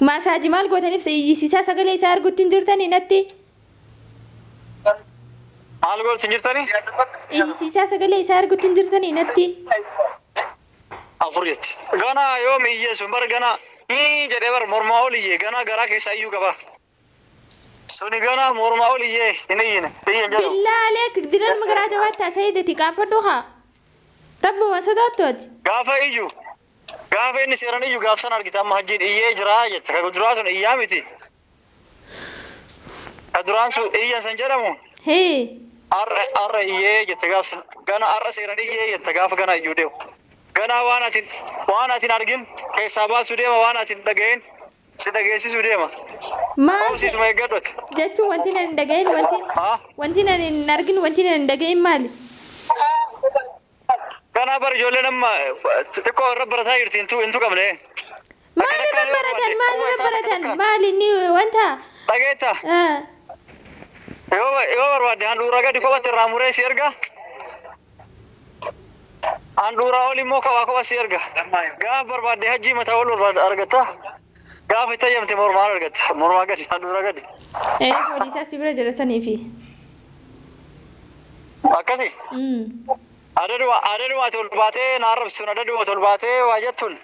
Maasaaji maal gootaniif iyyisiisaa sagalee isaa arguutti hin jirtanii natti? Maal goolti hin jirtanii? Iyyisiisaa sagalee isaa arguutti hin jirtanii natti? Afur jetti. Ganaa yoom iyyee sun bar ganaa hii jedhee bar mormaa ol iyyee ganaa garaa keessaa iyyuu qaba. Suni ganaa mormaa ol iyyee hin iyyine iyyen jedhamu. Billaa aleek dilan magaraa jabaattaa sayidati qaanfadhu haa. Rabbuma sodaattu ati. Gaafa iyyu gaafa inni seeran iyyu gaaf san argita amma hajjiin iyyee jiraa jette. Ka duraa sun iyyaa miti. Ka duraan sun iyyan san jedhamu. Hee. Har'a har'a iyyee jette gaaf san gana har'a seeran iyyee jette gaafa gana iyyuu deemu. Ganaa waan ati waan ati hin argin keessaa baasuu deema waan ati hin dhaga'in si dhageessisuu deema. Maal Oomsiisuma eeggadhu ati. jechuun wanti nan hin dhaga'in wanti Haa? wanti nan hin argin wanti nan hin dhaga'in maali? Ganaa bar ijoolleen amma xixiqqoo irra barataa jirti hintu qabne. Maal irra baratan maal irra baratan maal inni wanta? Dhageetta yoo barbaadde handhuuraa gadi kophatti irraa muree si erga. Handhuuraa ol immoo kophaa kopha si erga. Gaafa barbaadde hajjii mataa ol barbaadde argatta. Gaafa itti ayyamte mormaan argatta. Mormaa gadi handhuuraa gadi. Poolisaa si bira jira saniifi. Akkasi. Adaduma adaduma ati ol baatee na arrabsituun adaduma ati ol baatee waa jettuun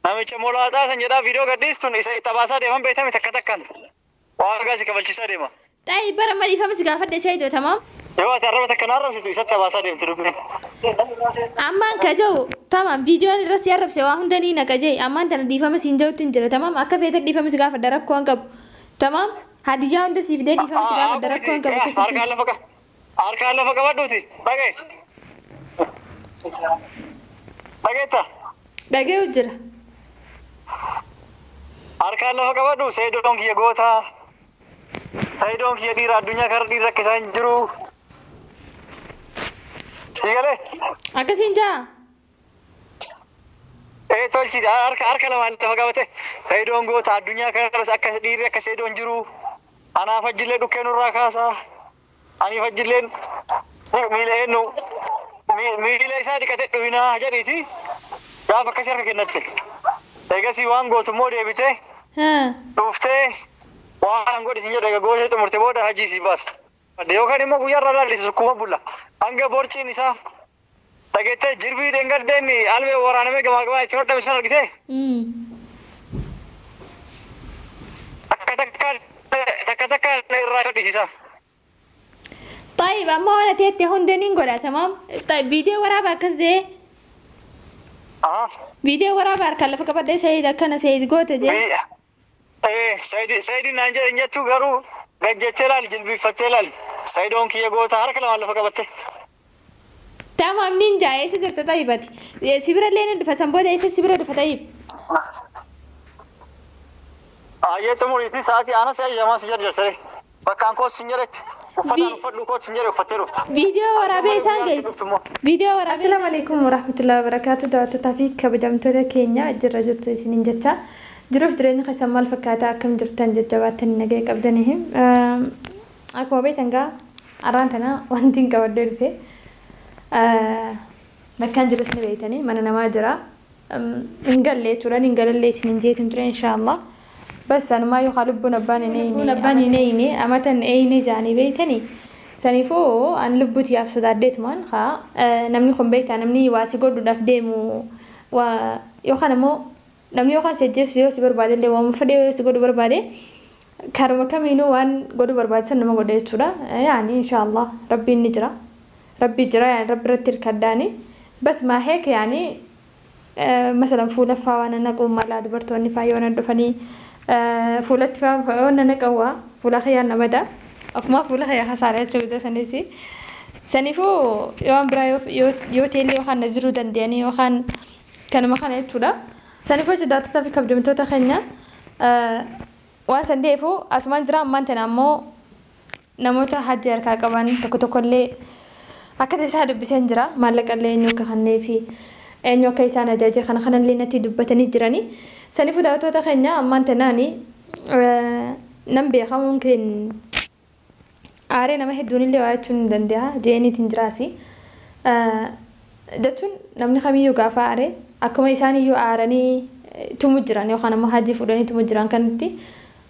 namicha molaaxaa san jedhaa viidiyoo gadhiistuun isa itti baasaa deeman beektame takka takkaan waa si kabalchiisaa deema. Xayi bara mariifama si gaafadhe Saidoo tamaam. Yoo ati arraba takka na arrabsitu isatti baasaa deemti dubbiin. Ammaan ka jiru tamaam viidiyoon irra si arrabse waa hunda ni naqa jee ammaan tana dhiifama siin jirutti hin jira tamaam akka feete dhiifama si gaafadha rakkoo hin qabu tamaam hadiyyaa hunda siif fidee dhiifama si gaafadha rakkoo hin qabu Harkaan akkasitti. lafa qaba. Harkaan lafa qabadhuuti. Dhagaye. Dhageetta. Dhaga'u jira. Harkaan lafa qabadhu Saidoon kiyya goota. Saidoon kiyya dhiira addunyaa kana dhiirri akka isaan jiru. Sii galee? Akkasiin jaa. Ee tolchi harka harka lamaan lafa qabate Saidoon goota addunyaa kanarras akka dhiirri akka Saidoon jiru. Anaaf hajjillee dhukkee nurraa kaasa. Aniif hajjilleen miila eenyu miila isaa dhiqate dhuhinaa jedhiiti. Gaafa akkasii harka kennatte. Eegasii waan gootu immoo deebitee dhuftee waan an godhi sin jedhu egaa gootee xumurte booda hajjii si baasa. Yookaan immoo guyyaa irraa laallisu sukkuma bulla. Hanga borciin isaa dhageettee jirbii dheengaddeen albee waraanamee gamaa gamaa itti hodhame san argitee takka takka takka takka irraa hodhisiisa. Xayi amma waan ati jette hunda ni godha tamaam viidiyoo waraaba akkas jee. Viidiyoo waraaba harkaan lafa qabadhee Said akkana Said goote jee. Ee Saidi naan jedhe hin jettu garuu gad jettee laali jilbiiffattee laali. Saidoon kiyya goota harka lamaan lafa qabatte. Tamaam nin jaa eessa jirta xayibati. Si bira illee ni dhufa san booda eessa si bira dhufa xayib. Ayyee xumuriifi sa'aatii aanas ayyamaa si jarjarsare. Bakkaan koos sin jedhetti uffataan uffadhu koos sin jedhe uffattee dhufta. Viidiyoo waraabee isaan geesse. Viidiyoo waraabee. Assalaamu alaikum warahmatullahi wabarakaatu daawwattootaa fi kabajamtoota keenya jirra jirtu isiniin jecha. Jiruuf jireenya keessan maal fakkaata akkam jirtan jajjabaatanii nagaya qabdanii. Akkuma beektan gaa har'aan tana wanti hin qabadhee dhufe. Bakkaan jirus ni beektanii mana namaa jira. Hin galle jechuudha hin galallee isiniin jeetiin ture inshaallah. Bas anumaa yookaan lubbuun abbaan hin eeyine. Abbaan hin eeyine amatan eeyine jaanii beektanii. Saniifuu an lubbuutiyaaf sodaadheetumaan haa namni kun beektaa namni waa si godhuudhaaf deemu waa yookaan immoo namni yookaan si ajjeesu yoo si barbaade illee waan fedhe yoo si godhu barbaade karuma kamiinuu waan godhu barbaachisan nama godha jechuudha. Yaani inshaallah rabbiin ni jira. Rabbi jira yaani rabbi irratti hirkaddaani. Bas maa heeka yaani masalan fuula faa waan naquu mala dubartoonni faa yoo na dhufanii fuulatti faa yoo na naqawaa fuula kiyyaan na bada. Ofumaa fuula kiyya hasaara jechuudha sanis. Saniifuu yoo waan biraa yoo teellee yookaan na jiruu danda'anii yookaan kanuma kana jechuudha. Saniifuu daawwattootaa fi kabajamtoota keenya waan san ta'eefuu asumaan jira ammaan tana ammoo namoota hajji harkaa qaban tokko tokkollee akka isaa dubbiseen jira maallaqa illee eenyu akka kannee fi eenyu akka isaan ajaje kana kanallee natti dubbatanii jiranii. Saniifuu daawwattoota keenya ammaan tanaani nam beekamuun keen aaree nama hedduun illee waa jechuun hin danda'a jeeniitiin jiraasi. Jechuun namni kamiyyuu gaafa aaree akkuma isaan iyyuu aaranii Tumu jiran yookaan ammoo hajii fuudhanii tumu jiran kanatti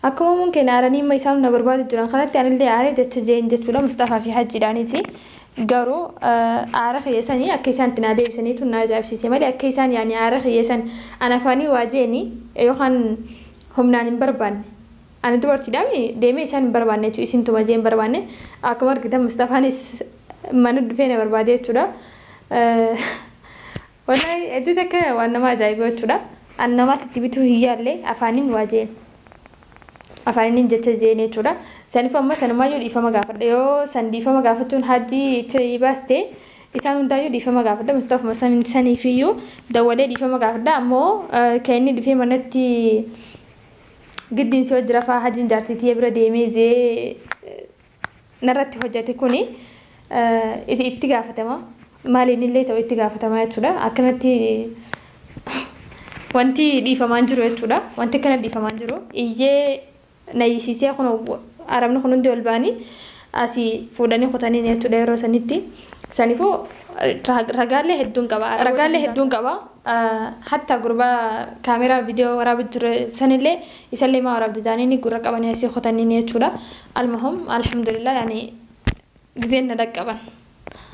akkuma mumkin aaranii amma isaan na barbaadu jiran kanatti anillee aaree jecha jeen jechuudha Mustafaa fi hajiidhaanis. Garuu aara kiyyasanii akka isaan itti naa deebisaniitu na ajaa'ibsiise malee akka isaan yaani aara kiyyasan ana afaanii waa jeeni yookaan humnaan hin barbaanne. Ani dubartiidhaan deemee isaan hin barbaanne jechuudha isin tuma jee hin barbaanne akkuma argitan Mustafaanis mana dhufee na barbaade jechuudha. Wallahi hedduu takka waan nama ajaa'ibu jechuudha. An namaas itti bituu hin yaalle afaaniin waa jeen. Afaaniin jecha jeen jechuudha. Saniif amma sanumaayyuu dhiifama gaafadha. Yoo san dhiifama gaafachuun hajii itti baaste isaan hundaayyuu dhiifama gaafadha. Mustafuma saniifiyyuu dawwalee dhiifama gaafadha. Ammoo kan inni dhufee manatti giddiin si hojjira fa'aa hajiin jaartiitii bira deemee jee narratti hojjete kuni itti gaafatama. Maaliin illee ta'u itti gaafatama jechuudha. Akkanatti wanti dhiifamaan jiru jechuudha. Wanti akkana dhiifamaan jiru. Iyyee nayyisiisee kun arabni kun hundi ol ba'anii asii fuudhanii kutanii jechuudha yeroo sanitti. Saniifuu ragaalee hedduun qaba. Ragaalee hedduun qaba. Hatta gurbaa kaameraa viidiyoo waraabaa jiru sanillee isallee maa waraabde jaanii gurra qabanii asii kutanii jechuudha. Almuhum alhamdulillah yaani gizeen na dhaqqaban.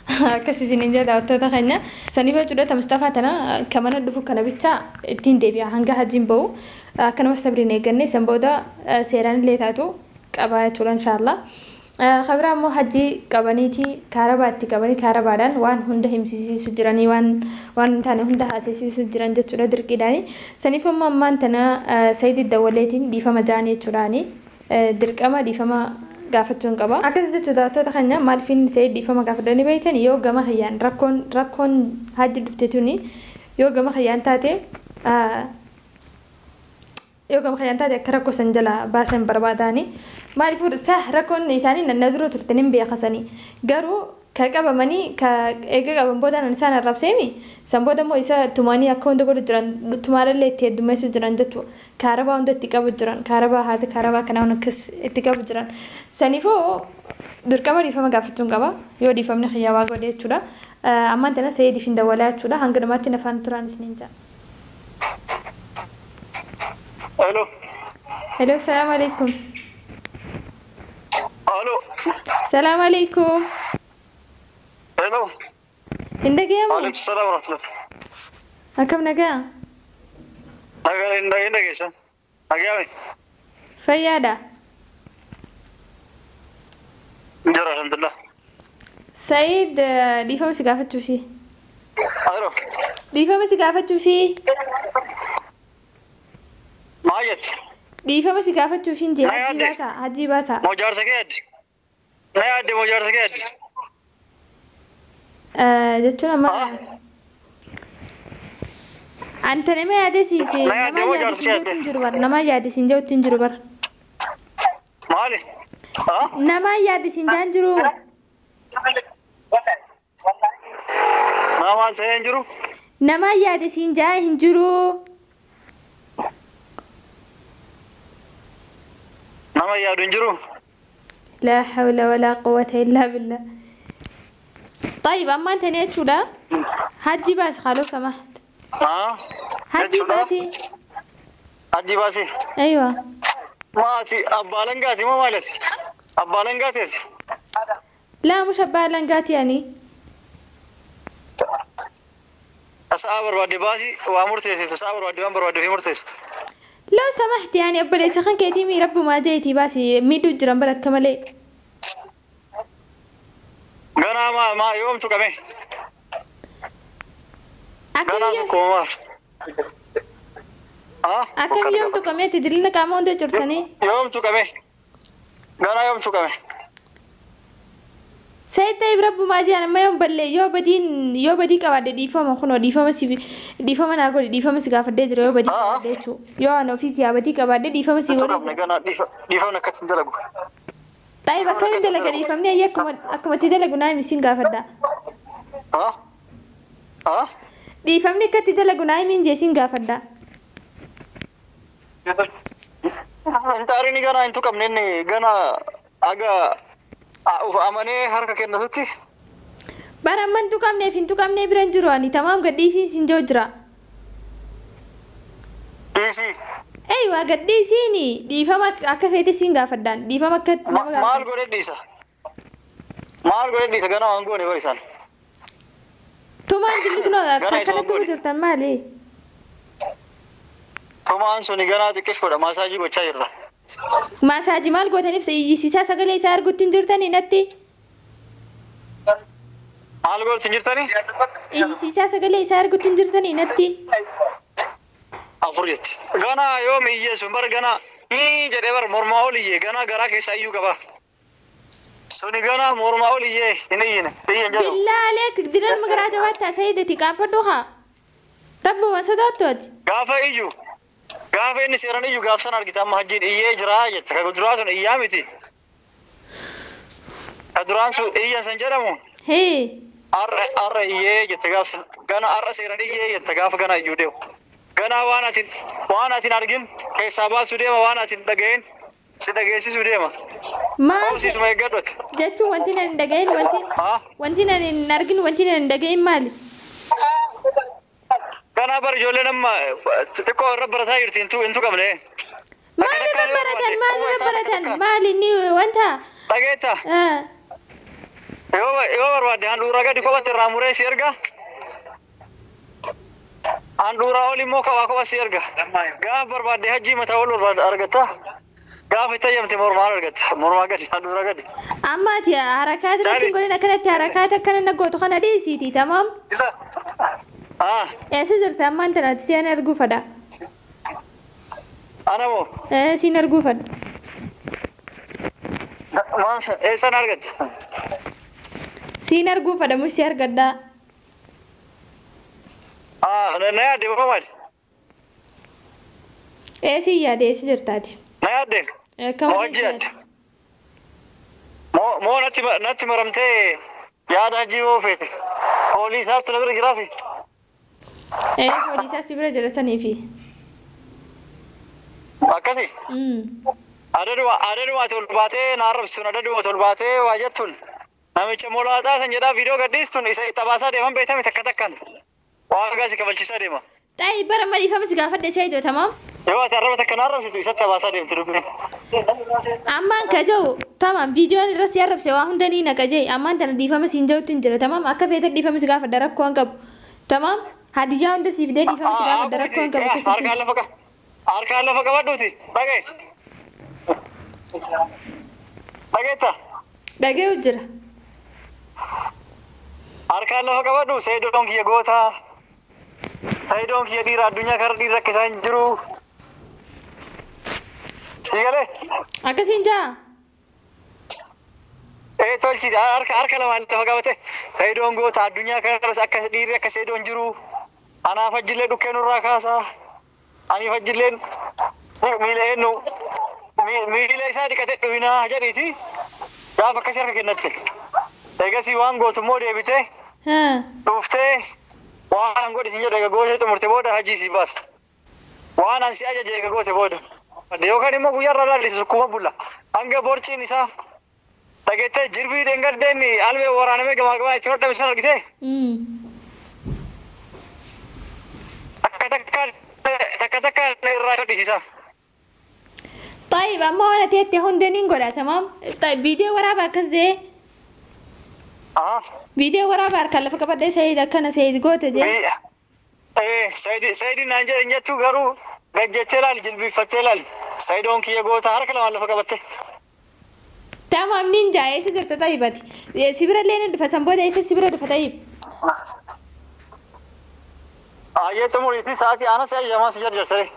Akkas isiniin jedha daawwattoota keenya. Saniif jechuudha Mustafaa tana kan mana dhufu kana bicha ittiin deebi'a hanga hajiin bahu akkanuma sabriin eegganne san booda seeraan illee taatu qaba jechuudha inshaallah. Kabiraa immoo hajii qabaniiti kaarabaa itti qabanii kaarabaadhaan waan hunda himsisiisu jiranii waan hin taane hunda haasisiisu jiran jechuudha dirqiidhaani. Saniif immoo ammaan tana Sayid Dawwaleetiin dhiifama ja'anii jechuudhaani dirqama dhiifama gaafachuun qaba. Akkas jechuudha daawwattoota keenya maaliifin Sayid dhiifama gaafadhanii beektan yoo gama kiyyaan rakkoon hajji dhufte tuni yoo gama kiyyaan taate akka rakkoo san jala baasan barbaadani. Maaliifuu rakkoon isaanii na dura turte nin beekasanii garuu ka qabamanii ka eega qaban boodaan isaan arrabseemi san booda immoo isa tumanii akka hunda godhu jiran tumaallee itti heddummeessu jiran jechuudha. Kaarabaa hunda itti qabu jiran kaarabaa haati kaarabaa kanaa akkas itti qabu jiran. Saniifuu dirqama dhiifama gaafachuun qaba yoo dhiifamni kiyyaa waa godhe jechuudha. Ammaan tana Sayidiif hin dawwalaa jechuudha hanga dhumaatti nafaan turaan isiniin jedha. Hello. Hello, salam alaikum. Hello. Salam alaikum. Hello. Indagee Waalaikum salam warahmatullah. Akkam nagaa? Nagaa indageessa. Nagaame. Fayyaadha. Jira alhamdulillah. Sayid dhiifama si gaafachuufi. Hello. Dhiifama si gaafachuufi. Maal jette? Dhiifama si gaafachuuf hin jee hajii baasaa hajii baasaa. Moo jaarsa kee addi? Na yaadde moo jaarsa kee addi? Jechuun amma anta nama yaade siise nama yaade siin jechuun hin jiru bar nama yaade siin jechuun hin jiru bar. Maali? Nama yaade siin jaan jiru. Nama maal ta'ee hin jiru? Nama yaade siin jaa hin jiru. Nama yaadu hin jiru. لا حول ولا قوة إلا بالله. طيب أما أنت نيتشولا هجي باسي خالو سمحت. هجي باسي. هجي باسي. أيوة. ما أتي أبالنجاتي ما مالتي. أبالنجاتي. لا مش أبالنجاتي يعني. أصابر وادي باسي وأمرتي أصابر وادي أمر وادي في مرتي. لو سمحت يعني أبلي سخن كيتيمي رب ما جيتي باسي ميدو جرام بلد كمالي. أنا ما يوم تقامي. أنا سكومار. أكم يوم تقامي تدرينا كم هون تجرتني؟ يوم تقامي. أنا يوم تقامي. سيد طيب رب ما جي أنا ما يوم بلي يو بدين يو بدي كواد ديفا ما خنو ديفا ما سي ديفا ما نقول ديفا ما سكافر ديجر يو بدي كواد ديشو يو أنا في تيا بدي كواد ديفا ما سيقول. أنا ديفا نكتن دلقو. طيب أكمل دلقو ديفا مني أيه أكمل تدلقو نايم يسين كافر دا. ديفا مني كتدلقو نايم يسين كافر دا. أنت أريني جانا أنتو كم نني جانا أجا amanee harka kennatutti. Bara amman tuqamneef hin tuqamnee bira hin jiru ani tamaam gadhiisiin siin jiru jira. Dhiisii. Eeywa gadhiisiini dhiifama akka feete siin gaafadhaan dhiifama akka nama Maal gaafadhaan. godhe dhiisa? Maal godhe dhiisa gana waan goone bari isaan. Tumaan dilli tunoo Gana isa akkanatti godhe. jirtan maali? Tumaan suni ganaa xiqqeessuudha maasaajii gochaa jirra. Maasaajii maal gootaniif iyyisiisaa sagalee isaa arguutti hin jirtanii natti? Maal gootu hin jirtanii? Iyyisiisaa sagalee isaa arguutti hin jirtanii natti? Afur jetti. Ganaa yoom iyyee sun bar ganaa hii jedhee bar mormaa ol iyyee ganaa garaa keessaa iyyuu qaba. Suni ganaa mormaa ol iyyee hin iyyine iyyen jedhamu. Billaalee dilan magaraa jabaattaa sayidati qaanfadhu haa. Rabbuma sodaattu ati. Gaafa iyyu gaafa inni seeran iyyu gaaf sana argita amma hajjiin iyyee jiraa jette. Ka duraa sun iyyaa miti. Ka duraan sun iyyan san jedhamu Hee. arra arra iyyee jette gaaf sana gana arra seeran iyyee jette gaafa gana iyyuu deemu. Ganaa waan atin argin keessaa baasuu deema waan atin dhaga'in si dhageessisuu deema. Maal Oomsiisuma eeggadhu. jechuun wanti nan hin dhagahin wanti Haa? wanti nan hin argin wanti nan hin dhagahin maali? Ganaa bar ijoolleen amma xixiqqoo irra barataa jirti hintu qabne. Maal irra baratan maal irra baratan maal inni wanta? Dhageetta yoo barbaadde handhuuraa gadi kophatti irraa muree si erga. Handhuuraa ol immoo kophaa kopha si erga. Gaafa barbaadde hajjii mataa ol barbaadde argatta. Gaafa itti ayyamte mormaan argatta. Mormaa gadi handhuuraa gadi. Amma ati harakaa asirratti hin godhin akkanatti harakaata akkana na gootu kana dhiisiiti tamaam. Ah, Eessa jirta ammaan tanatti si an arguu fadha. ana moo Siin arguu fadha. maal eessan argatta? Siin arguu fadha mus si argadhaa. Ah, na yaadde moo maali? Eessi yaade eessa jirtaati? Na yaadde? Akkam Moo hajji yaadde? Moo moo natti maramtee yaada hajjii moo feete? Poolisaatti na bira jiraafi? Poolisaa si bira jira saniifi. Akkasi? Adaduma ati ol baatee na arrabsituun adaduma ati ol baatee waa jettuun namicha molaaxaa san jedhaa viidiyoo gadhiistuun isa xabaasaa deeman beektame takka takkaan waa si kabalchiisaa deema. Xayi bara mariifama si gaafadhe Saidoo tamaam. Yoo ati arraba takka na arrabsitu isatti xabaasaa deemti dubbiin. Ammaan ka jiru tamaam viidiyoon irra si arrabse waa hunda ni naqa jee ammaan tana dhiifama siin jirutti hin jira tamaam akka feete dhiifama si gaafadha rakkoo hin qabu tamaam hadiyyaa hunda siif dee dhiifama si gaafadha rakkoo hin qabu Harkaan akkasittis. lafa qaba. Harkaan lafa qabadhuuti. Dhagaye. Dhageetta. Dhaga'u jira. Harkaan lafa qabadhu Saidoon kiyya goota. Saidoon kiyya dhiira addunyaa kana dhiirri akka isaan hin jiru. Sii galee? Akkasiin jaa. Ee tolchi harka lamaan lafa qabate Saidoon goota addunyaa kana akka dhiirri akka Saidoon jiru. Anaaf hajjillee dhukkee nurraa kaasa. Aniif hajjilleen miila eenyu miila isaa dhiqate dhuyinaa jedhiiti. Gaafa akkasii harka kennatte. Eegasii waan gootu immoo deebitee dhuftee waan an godhi sin jedhu eega gootee xumurte booda hajjii si baasa. Waan an si ajaje eega goote booda. Yookaan immoo guyyaarra laallisa sukkuma bulla. Hanga borciin isaa dhageettee jirbii dhengaddeen almee waraanamee gamaa gamaa ittiin hodhame san argitee takka takka takka takka irraa hodhisiisa. طيب amma waan ati jette hunda niin godha tamaam viidiyoo waraaba akkas jee viidiyoo waraaba harkaan lafa qabadhee Said akkana Said goote jee. Ee Saidi naan jedhe hin jettu garuu gajjattee laali jilbiiffattee laali. Saidoon kiyya goota harka lamaan lafa qabatte. Tamaam niin jaa eessa jirta tayyibati si bira illee ni dhufa san booda eessa si bira dhufa tayyib. Ayyee xumuriifi sa'aatii anas ayyamaa si jarjarsare.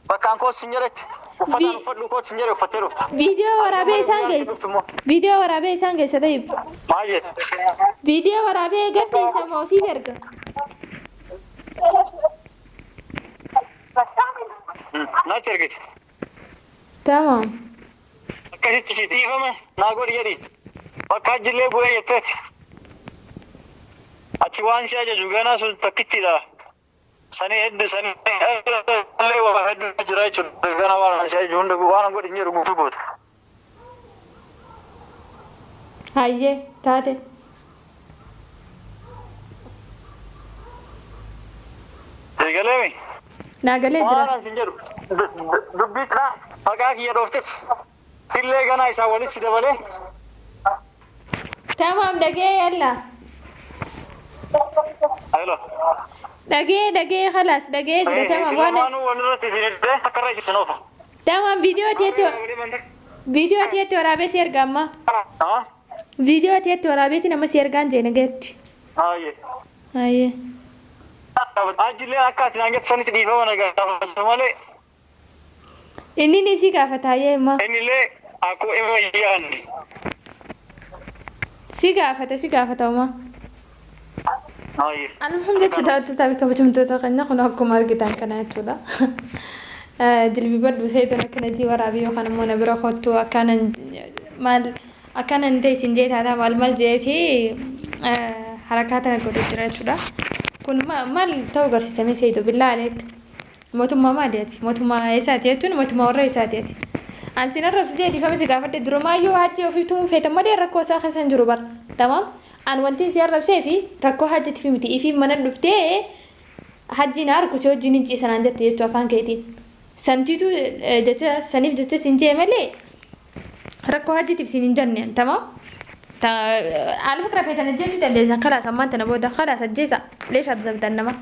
Bakkaan koos sin jedhetti. Uffata uffadhu koos sin jedhe uffattee dhufta. Viidiyoo waraabee isaan geessa. Viidiyoo waraabee isaan geessa tayyib. Maal jette? Viidiyoo waraabee gadhiisa moo siif erga? Natti ergite. Tamaam. Akkasitti ishee dhiifama naa godhi jedhi. Bakka hajjillee bu'ee jetteeti. Achi waan si ajaju ganaa sun takkittiidha. Sanii hedduu sanii illee waa hedduu jira jechuudha. Ganaa waan si ajaju hunda waan an godhi hin jedhu guutuu goota. Hayyee taate. Eegaleemi. Naagalee jira. Waan sin jedhu dubbii cidhaa maqaa kiyya dhoofteef sillee ganaa isaa walitti si dabalee. Tamaam dhagee yalla. Hello. Dhagee dhagee khalaas dhagee jira tamaam waan. Lamaanuu walirratti isin hidhee takkarra isin oofa. Tamaam viidiyoo atiitti waraabee si erga amma. Viidiyoo atiitti waraabeeti nama si ergaan jee nageetti. Haayee. Haayee. Ajilleen akka ati naan jettu sanitti dhiifama na gaafatu malee. Inni ni si gaafata haayee immoo. Innillee akkuma ima yaadne. Si gaafata si gaafata uma. Haayee. Alhamdulillah jechuudha daawwattoota fi kabajamtoota keenya kun akkuma argitan kana jechuudha. Jilbibadhu seetan akkana jii waraabii yookaan immoo na bira kottu akkanan maal akkanan ta'e isin jee taataa maal maal jeetii harakaa tana godhu jira jechuudha. Kun maal ta'uu agarsiisame seetu billaa aleek. Mootummaa maaliiti? Mootummaa eessaati jechuun mootummaa warra eessaati? An sin arrabsu jee dhiifama si gaafadhe durumaayyuu hajji ofii tumuu feetan malee rakkoo isaa keessa hin jiru bara. Tamaam. An wanti si arrabsee fi rakkoo hajjitti fi miti ifii mana dhuftee hajjiin harku si wajjin hin ciisanaan jette jechuu afaan keetiin. Santiitu jecha saniif jecha sin jee malee rakkoo hajjiitiif sin hin jenne tamaam. Alfa kira feetan ajjeesuu dandeessan khalaas ammaan tana booda khalaas ajjeesa leeshaa zabdan nama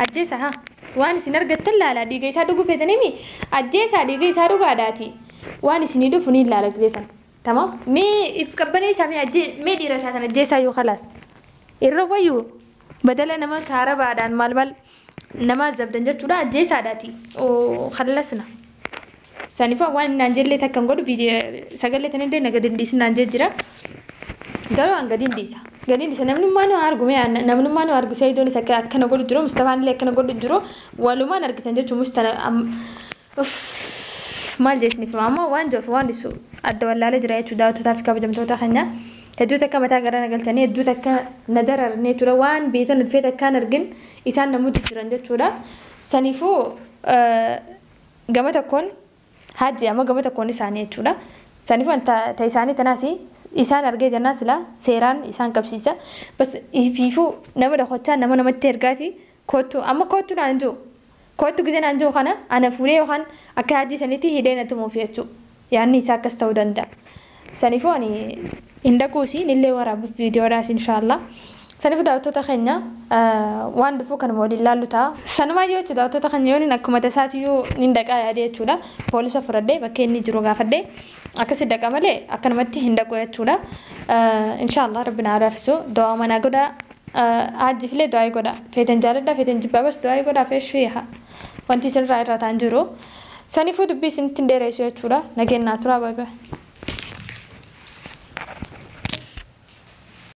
ajjeesa haa waan isin argattan laala dhiiga isaa dhuguu feetanimi ajjeesaa dhiiga isaa dhugaadhaati waan isinii dhufu ni laala ajjeesan tamam mee if qabbanee mee ajjee mee dhiira taatan ajjeesaa yoo khalaas irra wayyuu badala nama kaarabaadhaan maal maal nama zabdan jechuudha ajjeesaadhaati khallasna. Sanifa waan naan jellee takka hin godhu viidiyoo sagalee tanillee na gadi hin dhiisin naan jee jira. Garuu an gadi hin dhiisa. Gadi hin dhiisa namnummaa nu argu mee namnummaa nu argu Sayidoon isa akkana godhu jiru Mustafaan illee akkana godhu jiru walumaan argitan jechuun mustana maal jeesniif ammoo waan jiruuf waan dhiisu adda wallaalee jira jechuudha daawwattootaa fi kabajamtoota keenya. Hedduu takka mataa gara na galchanii hedduu takka na dararnee jechuudha waan beektan dhufee takkaan argin isaan namoota jiran jechuudha. Saniifuu gama tokkoon hajji amma gama tokkoon isaanii jechuudha. Saniifuu ta isaanii tanaas isaan argee jennaan sila seeraan isaan qabsiisa. Bas ifiifuu nama dhokochaa nama namatti ergaati kottu amma kottu naan jiru. Kottu gisee naan jiru kana ana fuudhee yookaan akka hajji sanitti hidhee na tumuuf jechuudha. Yaanni isaa akkas ta'uu danda'a. Saniifuu ani hin dhaquusi illee waraabuuf viidiyoodhaas inshaallah. Saniifuu daawwattoota keenya waan dhufu kanuma waliin laallu ta'a. Sanumaa jechuudha daawwattoota keenya yoon akkuma tasaatiyyuu ni dhaqaa yaade jechuudha. Poolisa fudhadhee bakka inni jiru gaafadhee akkasi dhaqa malee akkanumatti hin dhaqu jechuudha. Inshaallah rabbi na laafisu du'aa manaa godhaa hajjiifillee du'aa godhaa feetan jaaladhaa feetan jibbaa bas du'aa godhaa feeshuu haa wanti isinirraa irraa ta'an jiru. Saniifuu dubbii isinitti hin dheeressu jechuudha. Nageenyaa turaa baay'ee.